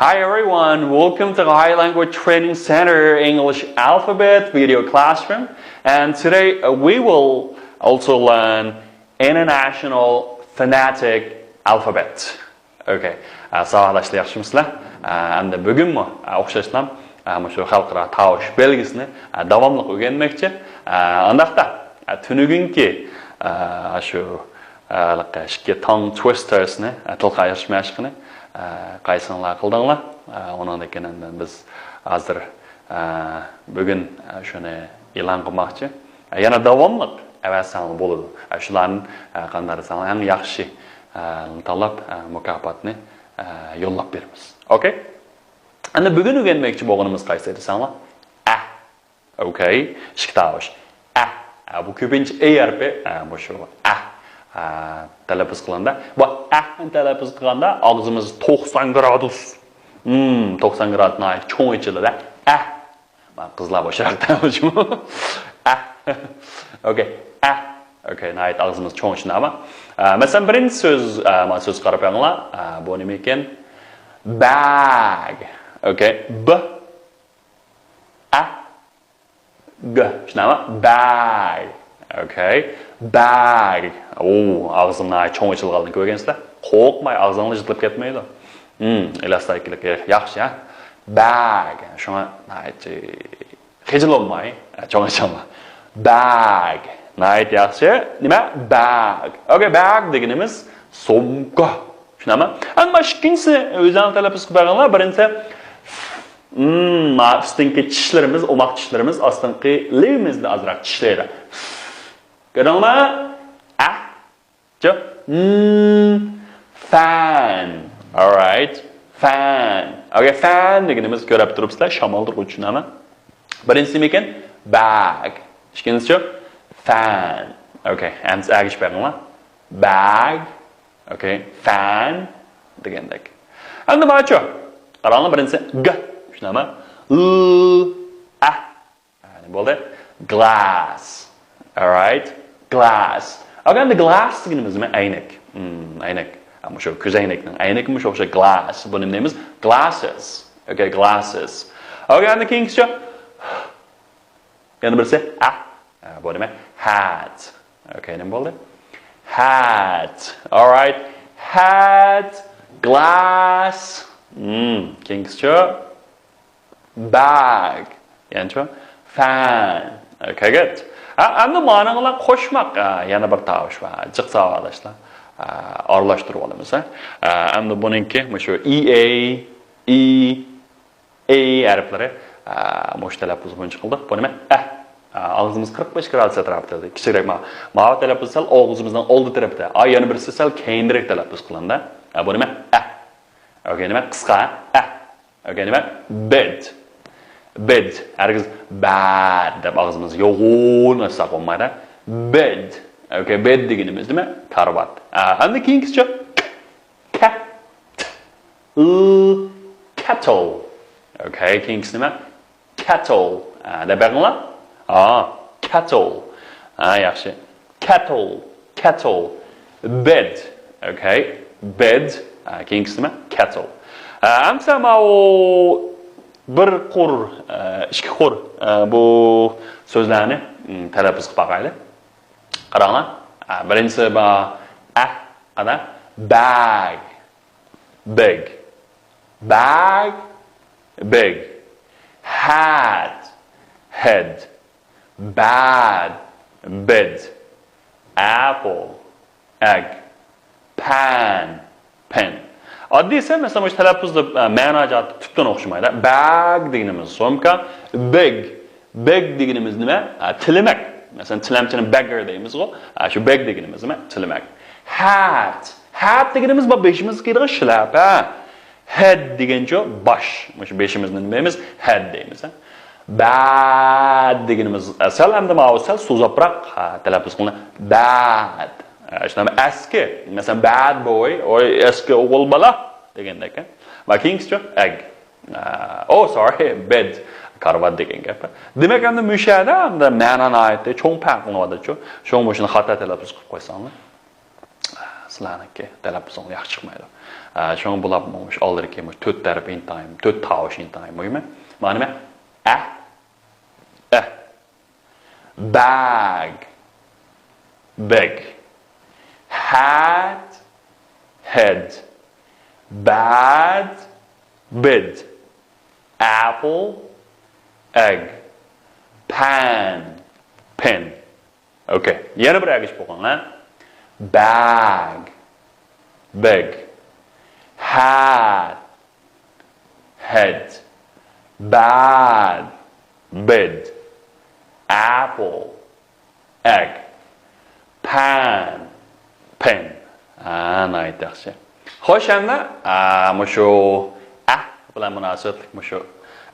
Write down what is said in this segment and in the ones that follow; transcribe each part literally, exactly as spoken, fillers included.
Hi everyone, welcome to the High Language Training Center English Alphabet Video Classroom. And today uh, we will also learn International Phonetic Alphabet. Okay. Ә, сабақтастар, яхшымысыздар? Ә, әмді бүгін ме, ә, оқшашнам, ә, мышы халықара тавыш белгісіні, ә, давамлық үйренмекші. Ә, андақта, ә, түнігінкі, ә, шу, ә, ішкі tongue twistersны, ә, тіл қайырышмашқыны, ә, қайсыңла қылдыңла? Ә, оның да екенін біз азыр, ә, бүгін, ә, шуны илан қылмақшы. Ә, яна давамлық, әвәсәң болады. Ә, шуларын, ә, қандарысаң, әң яхшы, ә, талап, ә, мукапатны, ә, yolлап береміз. Окей? Әні бүгін үйренмекші болғанымыз қайсы десеңлер? Ә. Окей. Ішкі тавыш. Ә. Ә, бұл көбінше е әрпі, ә, бұл шу. Ә. Ә, тәләппіз қылғанда. Бұл ә тәләппіз қылғанда, ағзымыз тоқсан градус. М, тоқсан градус, най, чоң ечілі да. Ә. Ма, қызлар бошырақта, почему? Ә. Окей. Ә. Окей, най, ағзымыз чоң ечілі, ама. Ә, мәселен, бірінші сөз, ә, ма, сөз қарап аңла. Ә, бұл неме екен? Bag. Окей. Б. А. Г. Шынамы? Bag. Окей. Bag. О, ағзымның чоң ачылғанын көргенсіздер. Қорқмай, ағзыңыз жыртылып кетмейді. М, эластикілік, е, яхшы, а? Bag. Шуңа, знаете, хыжыл болмай, ә, чоң ачылма. Bag. Знаете, яхшы. Неме? Bag. Окей, bag дегеніміз сумка. Шынамы? Әмма ікінчісі, өзінің тәләппіз қылып бергенлер, бірінші М, ма, үстіңкі тішлеріміз, омақ тішлеріміз, астыңғы левімізді азырақ тішлейді. Көрдің ма? Ә? Чо? М, fan. Alright. Fan. Окей, fan дегеніміз көріп тұрыпсыздар, шамалдыр ғой, шынамы? Бірінші неме екен? Bag. Ікінчісі чо? Fan. Окей, әмсі әгіш бәғіңла. Bag. Окей, fan дегендек. Әмді мағачу. Қараңы бірінсі Г. Шынама? Л, А. Әне болды. Glass. Alright. Glass. Окей, әмді glass дегеніміз ме? Әйнек. М, әйнек. Әмі шо көз әйнекнің. Әйнек ме шо glass. Бұны неміз? Glasses. Окей, glasses. Окей, әмді кейінгісі шо? Яны бірсі а. Ә, bu неме? Hat. Окей, неме болды? Hat. Alright. Hat, glass. М, кейінгісі чо? Bag. Яны чо? Fan. Окей, good. Ә, әмді маңыңла қошмақ. Ә, яны бір тавыш ба. Жық сауалашла. Ә, араластырып аламыз, ә. Ә, әмді бұныңки, мышы E A, E, A әріплері, ә, муш тәләппіз бойынша қылдық. Бұл неме? Ә. Ә, ағзымыз қырық бес градус әтрапта. Кішірек ма-, мағау тәләппіз сәл ағзымыздың олды тәрәпте. А, яны бірсі сәл кейінірек тәләппіз қылында. Ә, бұл неме? Ә. Окей, неме? Қысқа. Ә. Окей, неме? Bed. Bed. Әргіз bad деп ағзымыз йоғуын ысақ болмайды. Bed. Окей, bed дегеніміз неме? Карват. Ә, әмді кейінгісі чо? Cat. L, kettle. Окей, кейінгісі неме? Kettle. Ә, дәп бәғіңла? А, kettle. А, яхшы. Kettle, kettle. Bed. Окей. Bed. Ә, кейінгісі неме? Kettle. Ә, әмсә мау бір құр, ә, ішкі құр, ә, бұл сөзлерні, м, тәләппіз қылып бақайлы. Қараңла. Ә, бірінсі ба, ә, ана, bag. Big. Bag. Big. Hat. Head. Bad. Bed. Apple. Egg. Pan. Pen. Oddiy esa, masalan, o'sha talaffuzda, e, ma'no jihati tubdan o'xshamaydi. Bag deganimiz sumka, big. Beg deganimiz nima? Ha, tilamak. Masalan, tilamchini beggar deymiz-ku. Ha, shu beg deganimiz nima? Tilamak. Hat. Hat دېگىنىمىز بۇ بېشىمىزغا كىيىدىغان شىلەپە. Head دېگەنچۇ باش. مۇشۇ بېشىمىزنى نېمە دەيمىز؟ Head دەيمىز. Bad دېگىنىمىز سەل ئەمدى ماۋۇ سەل سوزۇپراق، ھە، تەلەپپۇز قىلىنغان. Bad. ھە، شۇنداقمۇ ئەسكى. مەسىلەن، bad boy، ئوي ئەسكى ئوغۇل بالا دېگەندەك. ھە. ۋە كېيىنكىسىچۇ؟ Egg. ئە، oh, sorry, bed. كارىۋات دېگەن گەپ. دېمەك، ئەمدى مۇشۇ يەردە ئەمدى مەنا ناھايىتى چوڭ پەرقلىنىۋاتىدۇچۇ. شۇڭا مۇشۇنى خاتا تەلەپپۇز قىلىپ قويساڭلار. سىلەرنىڭكى تەلەپپۇزۇڭلار ياخشى چىقمايدۇ. ئە، شۇڭا بۇلار مۇشۇ ئالدىدىكى مۇشۇ تۆت تەرەپ ئىنتايىن، تۆت تاۋۇش ئىنتايىن مۇھىم. مانا نېمە؟ ئە، ئە. Bag. Big. Hat. Head. Bad. Bid. Apple. Egg. Pan. Pin. Okay. يەنە بىر ئەگىشىپ ئوقۇڭ، ھە؟ Bag. Big. Hat. Head. Bad. Bid. Apple. Egg. Pan. Pin. ئا، ناھايىتى ياخشى. خوش، ئەمدى، ئا، مۇشۇ ئە بىلەن مۇناسىۋەتلىك مۇشۇ،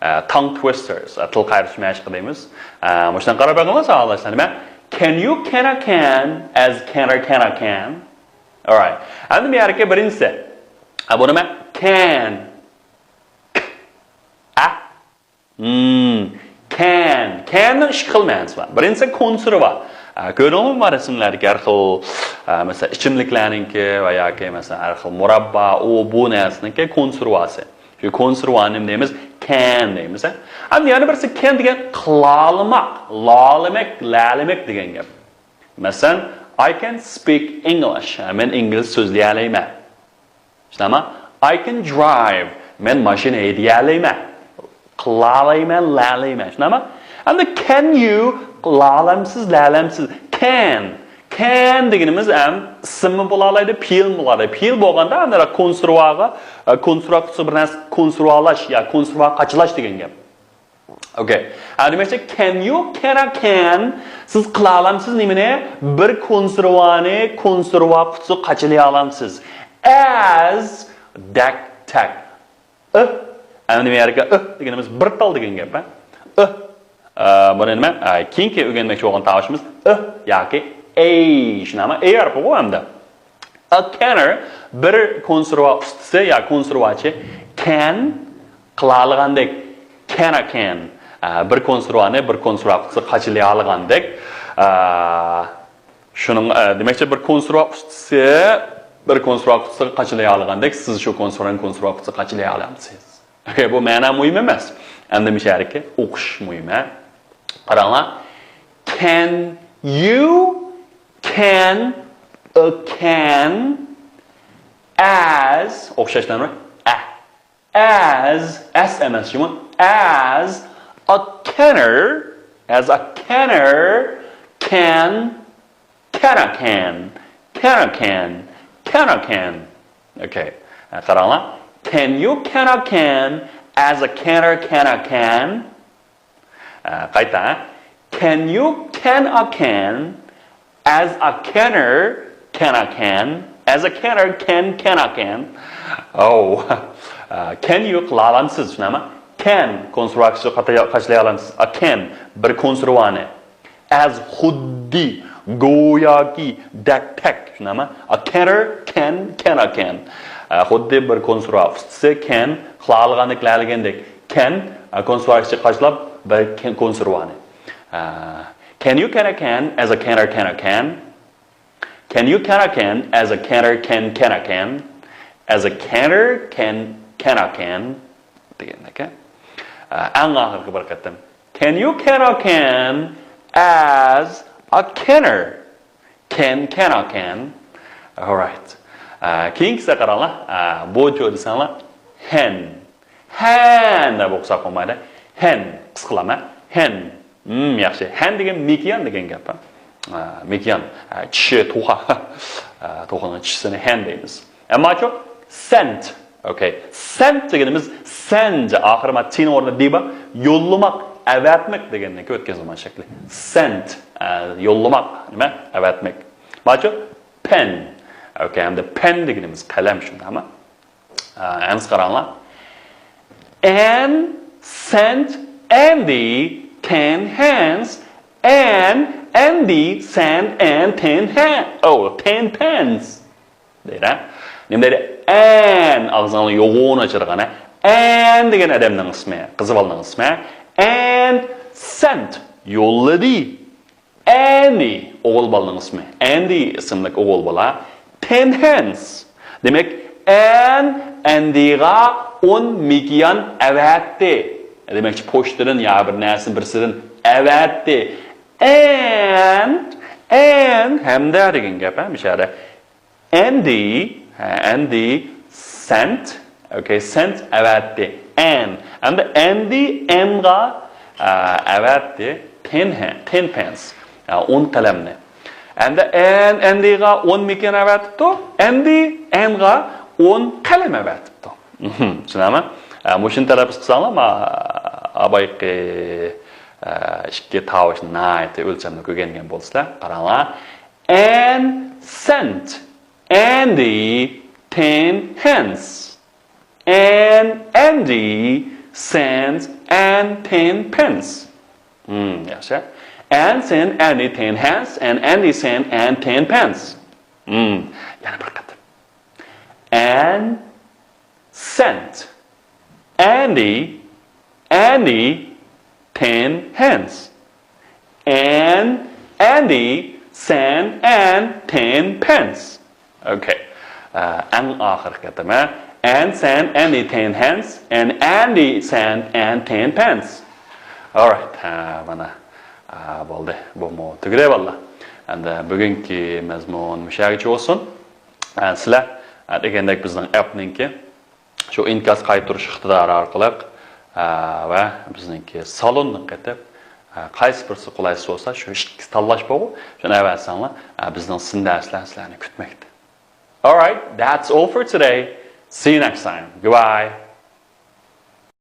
ئا، tongue twisters، ئا، تىل قايرىتىش مەشىقى دەيمىز. ئا، مۇشۇنى قاراپ بېقىڭلار، ساۋاقداشلار. نېمە؟ Can you can I can as can or can I can? Alright. ئەمدى بۇ يەردىكى بىرىنچىسى. ئا، بۇ نېمە؟ Can. ئە. Hmm. Can. Can نىڭ ئىككى خىل مەنىسى بار. بىرىنچىسى كونسېرۋا. ئا، كۆردۈڭلارمۇ رەسىملەردىكى ھەر خىل، ئا، مەسىلەن، ئىچىملىكلەرنىڭكى ۋە ياكى مەسىلەن ھەر خىل مۇراببا، ئۇ بۇ نەرسىنىڭكى كونسېرۋاسى. شۇ كونسېرۋانى نېمە دەيمىز؟ Can دەيمىز. ئەمدى يەنە بىرسى can دېگەن قىلالىماق، لالىمەك، لەلىمەك دېگەن گەپ. مەسىلەن، I can speak English. مەن ئىنگلىز سۆزلىيەلەيمەن. شۇنداقمۇ؟ I can drive. مەن ماشىنا ھەيدىيەلەيمەن. قىلالايمەن، لەلەيمەن. شۇنداقمۇ؟ ئەمدى can you قىلالامسىز، لەلەمسىز؟ Can. Can دېگىنىمىز ھەم ئىسىممۇ بولالايدۇ، پېئىلمۇ بولالايدۇ. پېئىل بولغاندا ئەمدى كونسېرۋاغا، ئە، كونسېرۋا قۇتىسىغا بىر نەرسە كونسېرۋالاش يا كونسېرۋا قاچىلاش دېگەن گەپ. Okay. ئە، دېمەكچى، can you، can I can، سىز قىلالامسىز نېمىنى؟ بىر كونسېرۋانى كونسېرۋا قۇتىسىغا قاچىلىيالامسىز؟ As، دەك، تەك. ئىھ. ئەمدى نېمە يەرگە ئىھ دېگىنىمىز بىر تال دېگەن گەپ، ھە؟ ئىھ. ئە، بۇنى نېمە؟ ئە، كېيىنكى ئۆگەنمەكچى بولغان تاۋۇشىمىز ئىھ ياكى ئەي. شۇنداقمۇ؟ ئەي ھەرپىغۇ ئەمدى. A canner، بىر كونسېرۋا ئۇستىسى يا كونسېرۋاچى، can، قىلالىغاندەك، can I can. ئە، بىر كونسېرۋانى بىر كونسېرۋا قۇتىسىغا قاچىلىيالىغاندەك. ئە، شۇنىڭ، ئە، دېمەكچى، بىر كونسېرۋا ئۇستىسى بىر كونسېرۋا قۇتىسىغا قاچىلىيالىغاندەك، سىز شۇ كونسېرۋانى كونسېرۋا قۇتىسىغا قاچىلىيالامسىز؟ Okay، بۇ مەنا مۇھىم ئەمەس. ئەمدى مۇشۇ يەردىكى ئوقۇش مۇھىم، ھە؟ قاراڭلار. Can you can a can as، ئوخشاش نېمە؟ ئە. As، ئەس ئەمەس جۇمۇ. As a canner، as a canner can، can I can، can I can، can I can. Okay. قاراڭلار. Can you can I can as a canner can I can? ئە، قايتا. Can you can I can as a canner can I can, as a canner can can I can. Oh. ئە، can you قىلالامسىز، شۇنداقمۇ؟ Can، كونسېرۋا قۇتىسىغا قاچىلايالامسىز. A can، بىر كونسېرۋانى. As، خۇددى، گوياكى، دەك، تەك، شۇنداقمۇ؟ A canner can can I can. ئە، خۇددى بىر كونسېرۋا ئۇستىسى can، قىلالىغاندەك، لەلىگەندەك، can، ئە، كونسېرۋا ئىچىگە قاچىلاپ بىر كەن-، كونسېرۋانى. ئە، can you can I can as a canner can I can. Can you can I can as a canner can can I can. As a canner can can I can. دېگەندەك. ئە، ئەڭ ئاخىرقى بىر قېتىم. Can you can I can as a canner can can I can. Alright. ئە، كېيىنكىسىگە قاراڭلار. ئە، بۇ چۇ دېسەڭلار، hen. Hen دەپ ئوقۇساق بولمايدۇ. Hen. قىسقىلام، ھە؟ Hen. Hmm، ياخشى. Hen دېگەن مېكىيان دېگەن گەپ، ھە؟ ئە، مېكىيان. ئە، چىشى، توخۇ. ئە، توخۇنىڭ چىشىسىنى hen دەيمىز. ئەمماچۇ، sent. Okay. Sent دېگىنىمىز send. ئاخىرى ما تىنىڭ ئورنىدا دى بار. يوللىماق، ئەۋەتمەك دېگەندىن كېيىن ئۆتكەن زامان شەكلى. Sent. ئە، يوللىماق. نېمە؟ ئەۋەتمەك. ماچۇ، pen. Okay, ھەمدە pen دېگىنىمىز قەلەم، شۇنداقمۇ؟ ئەمسە قاراڭلار. Anne sent Andy ten pence and Andy sent Anne ten pence. Oh, ten pence. دەيدۇ. نېمە دەيدۇ؟ Anne، ئاغزىڭنى يوغان ئاچىدىغان. Anne دېگەن ئادەمنىڭ ئىسمى، قىز بالىنىڭ ئىسمى. And sent، يوللىدى. Andy، ئوغۇل بالىنىڭ ئىسمى. Andy ئىسىملىك ئوغۇل بالا. Ten pence. دېمەك، Anne ئەندىغا ئون مىكيان ئەۋەتتى. دېمەكچى، پوچتىدىن يا بىر نەرسىنى بىرسىدىن ئەۋەتتى. And، and ھەمدە دېگەن گەپ، ھە، مۇشۇ يەردە. Andy، ھە، Andy sent، okay، sent ئەۋەتتى. Anne، ئەمدى Andy ئەنغا، ئە، ئەۋەتتى. Ten، ھە، ten pence، ئە، ئون قەلەمنى. ئەمدى Anne ئەندىغا ئون مىكيان ئەۋەتىپتۇ. Andy ئەنغا ئون قەلەم ئەۋەتىپتۇ. مهم، چۈشىنەمەن. ئە، مۇشۇنى تەلەپپۇز قىلساڭلار، ما، ئابايقى، ئە، ئىككى تاۋۇشنى ناھايىتى ئۆلچەملىك ئۆگەنگەن بولىسىلەر. قاراڭلار. Anne sent Andy ten pence. And Andy sent Anne ten pence. Hmm, ياخشى. Anne sent Andy ten pence and Andy sent Anne ten pence. Hmm, yana bir qat. Anne sent Andy, Andy ten pence. And Andy sent Anne ten pence. Okay. ئەڭ ئاخىرقى قېتىم. Anne sent Andy ten pence and Andy sent Anne ten pence. Alright. ھە، مانا. ئە، بولدى. بۇمۇ تۈگىدى، بالىلار. ئەمدى بۈگۈنكى مەزمۇن مۇشۇ يەرگىچە بولسۇن. ئە، سىلەر، ئە، دېگەندەك بىزنىڭ ئەپنىڭكى شۇ ئىنكاس قايتۇرۇش ئىقتىدارى ئارقىلىق، ئە، ۋە بىزنىڭكى سالوننى قېتىپ، ئە، قايسى بىرسى قولايسىز بولسا، شۇ ئىككىسى تاللاش بولغۇ، شۇنى ئەۋەتسەڭلار، ئە، بىزنىڭ سىن دەرسلەر سىلەرنى كۈتمەكتە. Alright, that's all for today. See you next time. Goodbye.